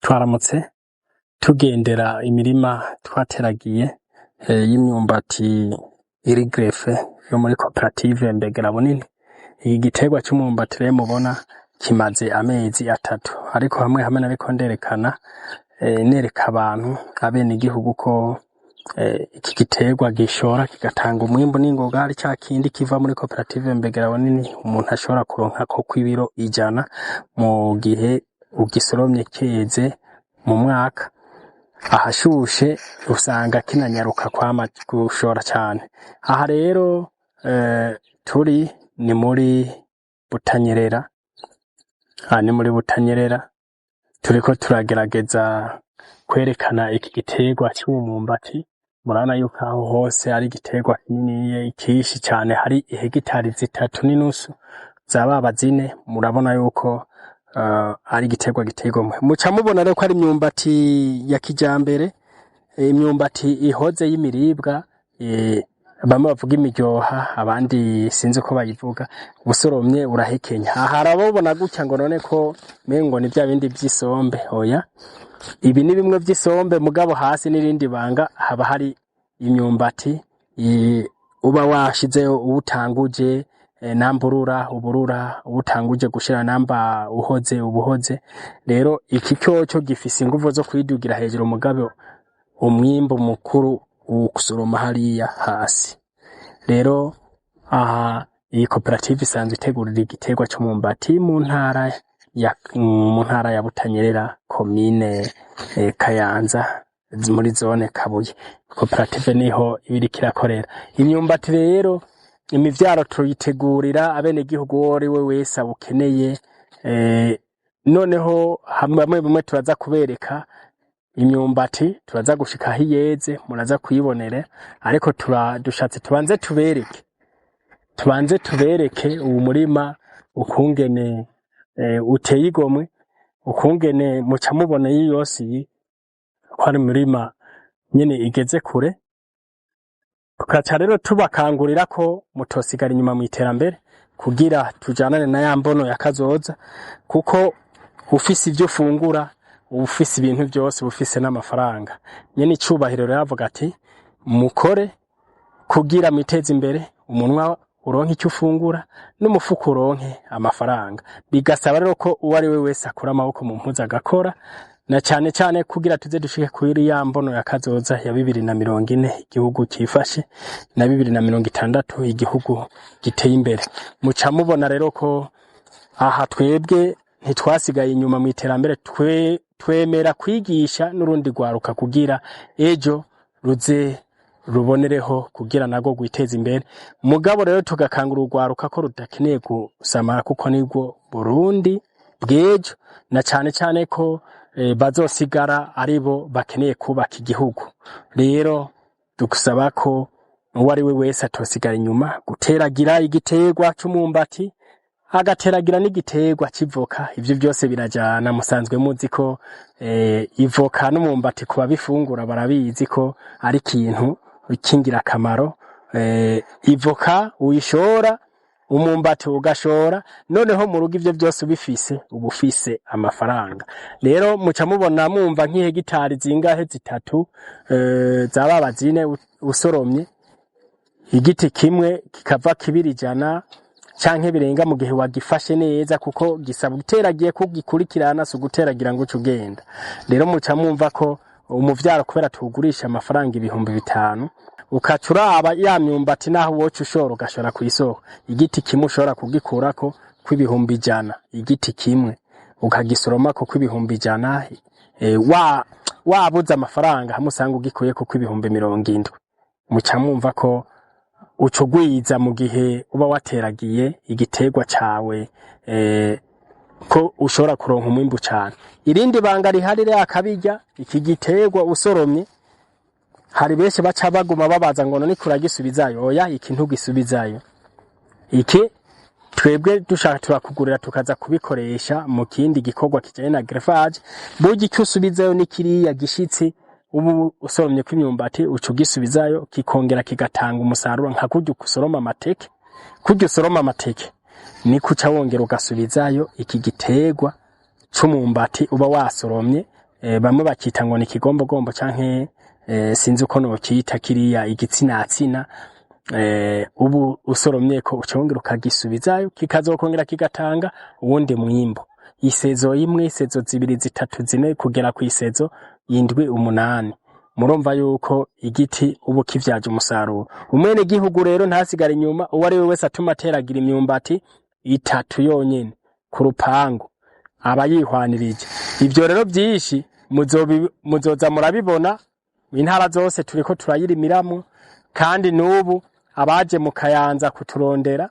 Twaramutse tugendera imirima twateragiye y'imyumbati iri greffé yo muri koperative Mbegera Bunini. Iki giterwa c'umwumbati rero mubona kimaze amezi 3, ariko hamwe hamwe nariko nderekana, nereka abantu abenegihugu ko iki giterwa gishora kigatanga umwimbu n'ingoga, ari ca kindi kiva muri koperative Mbegera Bunini umuntu ashobora kuronkako kw'ibiro 100 mu gihe ugisoromye keze mu mwaka. Ahashushe usanga kinanyaruka kwama gushora cane. Aha rero turi ni muri Butanyerera, aha ni muri Butanyerera turiko turagerageza kwerekana iki giterwa c'umwumbati. Murabona yuko aho hose ari igiterwa kininiya kinshi cane, hari ihegitari 3.5 zababa 4. Murabona yuko ari igiterwa giteye igomwe. Muca mubona rero ko ari imyumbati ya kijambere, imyumbati ihoze y'imiribwa, bamwe bavuga imiryoha, abandi sinzi uko bayivuga. Usoromye urahekenya. Aha harabobona gutya ngo none ko mengo ni vya bindi vy'isombe. Oya, ibi ni bimwe vy'isombe, mugabo hasi n'irindi banga haba hari imyumbati uba washizeho uwutanguje, namba urura uburura, uwutanguje gushira namba uhoze ubuhoze. Rero iki coco gifise inguvu zo kwidugira hejuru, mugabo umwimbu mukuru uwusoroma hariya hasi. Rero aha iyi koperative isanzwe itegurira igiterwa c'umwumbati mu ntara ya Butanyerera, komine Kayanza, muri zone Kabuye. Koperative niho iba iriko irakorera. Imyumbati rero imivyaro tuyitegurira abenegihugu uworiwe wese awukeneye. Noneho bamwe bamwe turaza kubereka imyumbati, turaza gushika aho iyeze muraza kuyibonera, ariko dushatse tubanze tubereke uwu murima ukungene uteye igomwe, ukungene muca mubona iyi yose iyi ko ari imirima nyene igeze kure. Tukaca rero tubakangurira ko mutosigara inyuma mw'iterambere kugira tujanane na ya mbono ya kazoza, kuko ufise ivyo ufungura uba ufise ibintu vyose, uba ufise n'amafaranga. Nyene icubahiro rero avuga ati: "Mukore kugira mwiteze imbere, umunwa uronke icyo ufungura n'umufuko uronke amafaranga." Bigasaba rero ko uwo ari we wese akura amaboko mu mpuzu agakora, na cane cane kugira tuze dushike kuri ya mbono ya kazoza ya 2040 igihugu cifashe, na 2060 igihugu giteye imbere. Muca mubona rero ko aha twebwe ntitwasigaye inyuma mw'iterambere, twemera kwigisha n'urundi rwaruka kugira ejo ruze rubonereho kugira narwo rwiteze imbere. Mugabo rero tugakangura urwaruka ko rudakeneye gusamara, kuko nibwo Burundi bw'ejo, na cane cane ko bazosigara aribo bakeneye kubaka igihugu. Rero dusaba ko uwo ari we wese atosigara inyuma guteragira igiterwa c'umwumbati, agateragira n'igiterwa c'ivoka. Ivyo vyose birajana. Musanzwe muzi ko ivoka n'umwumbati ku babifungura barabizi ko ari ikintu c'ingirakamaro. Ivoka uyishora, umwumbati ugashora, noneho mu rugo ivyo vyose ubifise uba ufise amafaranga. Rero muca mubona mwumva nk'ihegitari zingahe, 3, zababa 4, usoromye igiti kimwe kikava kibiri 100 canke birenga mu gihe wagifashe neza, kuko gisaba uteragiye ko gikurikirana, si uguteragira ngo uce ugenda. Rero muca mwumva ko umuvyaro, kubera tuwugurisha amafaranga 5000, ukaca uraba ya myumbati naho woca ushora ugashora kw'isoko, igiti kimwe ushobora kugikurako kw'ibihumbi 100, igiti kimwe ukagisoromako kw'ibihumbi 100, wabuze amafaranga hamwe usanga ugikuyeko kw'ibihumbi 70. Muca mwumva ko uca ugwiza mu gihe uba wateragiye igiterwa cawe, ko ushobora kuronka umwimbu cane. Irindi banga rihari rero akabirya iki giterwa usoromye, hari benshi baca baguma babaza ngo none kuragisubizayo? Oya, iki ntugisubizayo. Iki twebwe dushaka turakugurira tukaza kubikoresha mu kindi gikorwa kijanye na greffage. Burya icyo usubizayo ni kiriya gishitsi ubu usoromye kw'imyumbati, uca ugisubizayo kikongera kigatanga umusaruro nka kurya usoroma amateke. Kurya usoroma amateke niko uca wongera ugasubizayo iki giterwa c'umwumbati uba wasoromye. Bamwe bakita ngo ni ikigombogombo canke sinzi uko nokita kiriya igitsinatsina. Ubu usoromyeko uca wongera ukagisubizayo, kikazokongera kigatanga uwundi mwimbu, isezo imwe, isezo zibiri, zitatu, zine, kugera kw'isezo indwi, umunani. Murumva yuko igiti ubu kivyaje umusaruro. Umwene gihugu rero ntasigare inyuma, uwo ari we wese atuma ateragira imyumbati itatu yonyene ku rupangu aba yihwanirije. Ivyo rero vyinshi muzoza murabibona. Intara zose turiko turayirimiramwo, kandi n'ubu abaje mu Kayanza kuturondera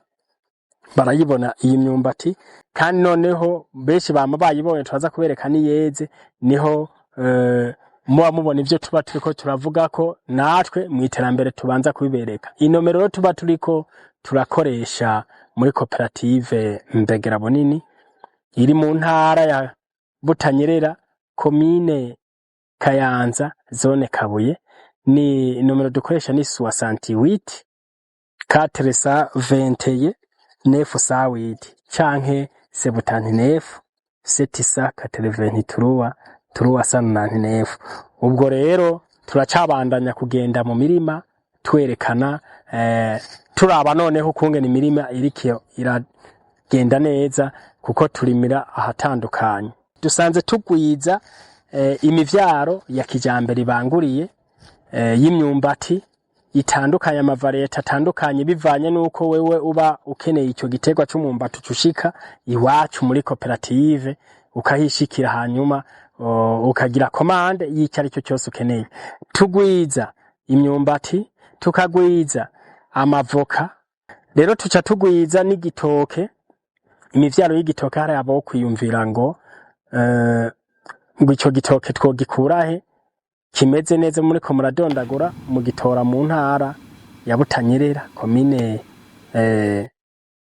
barayibona iyi myumbati. Kandi noneho benshi bama bayibonye, turaza kubereka niyeze, niho muba mubona ivyo tuba turiko turavuga ko natwe mu iterambere tubanza kubibereka. Inomero rero tuba turiko turakoresha muri koperative Mbegera Bunini iri mu ntara ya Butanyerera, komine Kayanza, zone Kabuye, ni inomero dukoresha ni 68 421 908 canke 79 783 399. Ubwo rero turacabandanya kugenda mu mirima twerekana, turaba noneho ukungene imirima iriko iragenda neza, kuko turimira ahatandukanye. Dusanze tugwiza imivyaro ya kijambere ibanguriye y'imyumbati itandukanye, ama variétés atandukanye, bivanye nuko wewe uba ukeneye ico giterwa c'umwumbati. Ucushika iwacu muri koperative ukahishikira, hanyuma ukagira commande y'ico aricyo cyose ukeneye. Tugwiza imyumbati, tukagwiza amavoka, rero tuca tugwiza n'igitoke, imivyaro y'igitoke. Hari abo kwiyumvira ngo ico gitoke twogikurahe kimeze neza? Muriko muradondagura, mugitora mu ntara ya Butanyerera, komine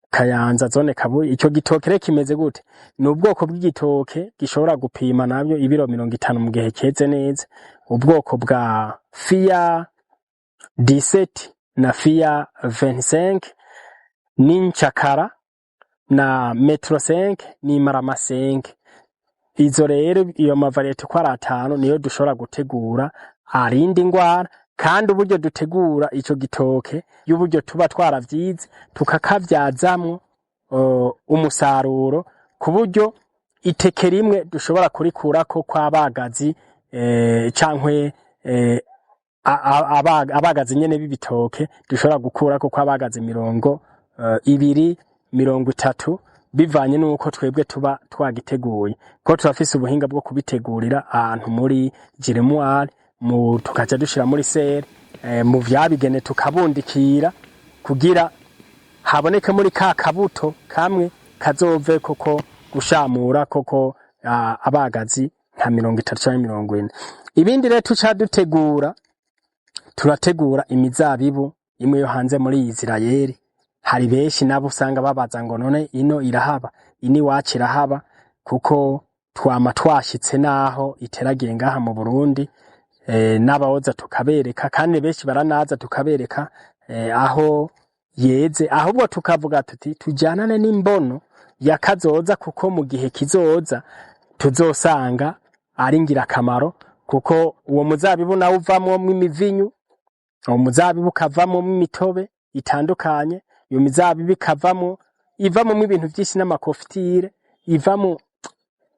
Kayanza, zone Kabuye. Ico gitoke rero kimeze gute? Ni ubwoko bw'igitoke gishobora gupima nabyo ibiro 50 mu gihe keze neza, ubwoko bwa FIA 17 na FIA 25 n'incakara na metro 5 n'imarama 5. Izo rero, iyo ma variétés uko ari atanu, niyo dushobora gutegura arinda ingwara. Kandi uburyo dutegura ico gitoke, y'uburyo tuba twaravyize, tukakavyazamwo umusaruro, ku buryo iteke rimwe dushobora kurikurako kw'abagazi cankwe abagazi nyene b'ibitoke, dushobora gukurako kw'abagazi 20, 30, bivanye n'uko twebwe tuba twagiteguye, ko turafise ubuhinga bwo kubitegurira ahantu muri germoir, mu tukaca dushira muri serre mu vyabigene, tukabundikira kugira haboneke muri ka kabuto kamwe kazove koko gushamura koko abagazi nka 30 canke 40. Ibindi rero tuca dutegura, turategura imizabibu imwe yo hanze muri Isirayeli. Hari benshi nabo usanga babaza ngo none ino irahaba? Ino iwacu irahaba, kuko twama twashitse naho iteragiye ngaha mu Burundi, n'abahoza tukabereka, kandi benshi baranaza tukabereka aho yeze. Ahubwo tukavuga tuti tujanane n'imbono ya kazoza, kuko mu gihe kizoza tuzosanga ari ngirakamaro, kuko uwo muzabibu nawo uvamwo imivinyu, uwo muzabibu ukavamwo imitobe itandukanye, iyo mizabibu ikavamwo, ivamwo ibintu vyinshi n'ama confitures ivamo,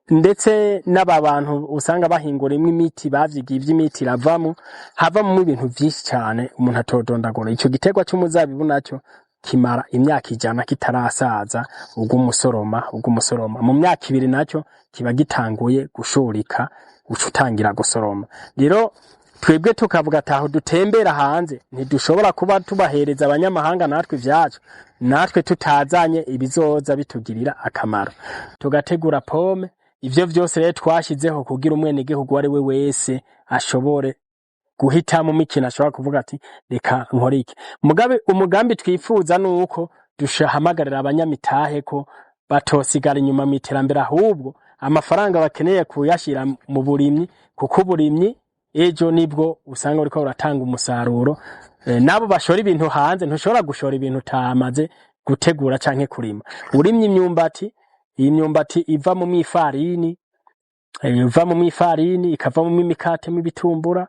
ndetse n'aba bantu usanga bahinguramwo imiti bavyigiye ivy'imiti iravamwo, havamwo ibintu vyinshi cane umuntu atodondagura. Ico giterwa c'umuzabibu naco kimara imyaka 100 kitarasaza, uguma usoroma. Mu myaka 2 naco kiba gitanguye gushurika, uca utangira gusoroma. Rero twebwe tukavuga ati aho dutembera hanze ntidushobora kuba tubahereza abanyamahanga natwe ivyacu, natwe tutazanye ibizoza bitugirira akamaro. Tugategura pome. Ivyo vyose rero twashizeho kugira umwenegihugu uwo ari we wese ashobore guhitamwo ikintu, ashobora kuvuga ati reka nkore iki. Mugabe umugambi twifuza nuko dushahamagarira abanyamitahe ko batosigara inyuma mw'iterambere, ahubwo amafaranga bakeneye kuyashira mu burimyi, kuko uburimyi ejo nibwo usanga buriko buratanga umusaruro. Nabo bashora ibintu hanze, ntushobora gushora ibintu utamaze gutegura canke kurima. Urimye imyumbati, iyi myumbati iva mu ifarini. ivamwo ifarini, ikavamwo imikate n'ibitumbura,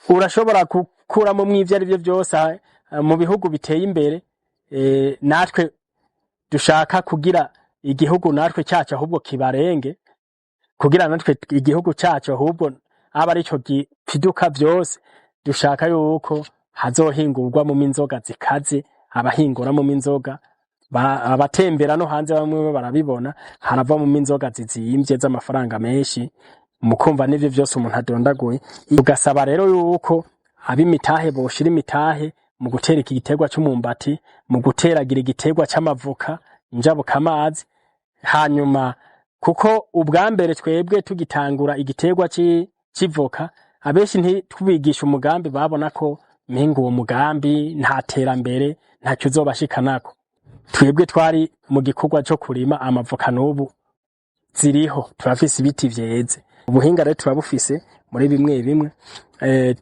urashobora gukuramwo ivyo arivyo vyose mu bihugu biteye imbere. Natwe dushaka kugira igihugu natwe cacu ahubwo kibarenge, kugira natwe igihugu cacu ahubwo abe arico gifiduka vyose. Dushaka yuko hazohingurwamwo inzoga zikaze, abahinguramwo inzoga abatembera no hanze bamwe barabibona, haravamwo inzoga zizimvye z'amafaranga menshi. Mukumva n'ivyo vyose umuntu adondaguye, ugasaba rero yuko ab'imitahe boshira imitahe mu gutera iki giterwa c'umwumbati, mu guteragira igiterwa c'amavoka njabukamazi. Hanyuma kuko ubwa mbere twebwe tugitangura igiterwa c'ivoka, abenshi ntitubigisha umugambi, babona ko menga uwo mugambi nta terambere, ntacyo uzobashikanako. Twebwe twari mu gikorwa co kurima amavoka, n'ubu ziriho, turafise ibiti vyeze. Ubuhinga rero turabufise muri bimwe bimwe.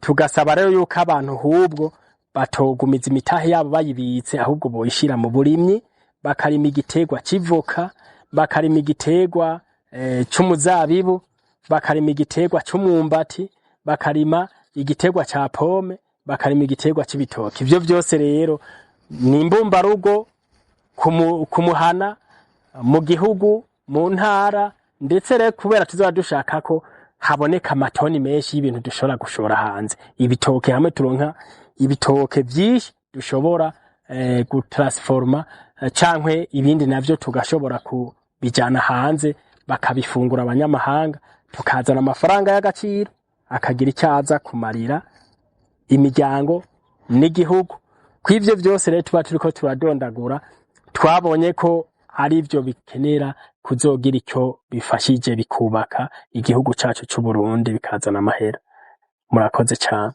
Tugasaba rero yuko abantu hubwo batogumiza imitahe yabo bayibitse, ahubwo boyishira mu burimyi, bakarima igiterwa c'ivoka, bakarima igiterwa c'umuzabibu, bakarima igiterwa c'umwumbati, bakarima igiterwa ca pome, bakarima igiterwa c'ibitoki. Ivyo vyose rero ni imbumbarugo ku muhana, mu gihugu, mu ntara. Ndetse rero kubera tuzoba dushaka ko haboneka amatoni menshi y'ibintu dushobora gushora hanze, ibitoke, hamwe turonka ibitoke vyinshi dushobora gutransforma, cankwe ibindi navyo tugashobora kubijana hanze bakabifungura abanyamahanga, tukazana amafaranga y'agaciro akagira icyo aza kumarira imiryango n'igihugu. Kw'ivyo vyose rero tuba turiko turadondagura, twabonye ko ari vyo bikenera kuzogira icyo bifashije, bikubaka igihugu cacu c'Uburundi, bikazana amahera. Murakoze cane.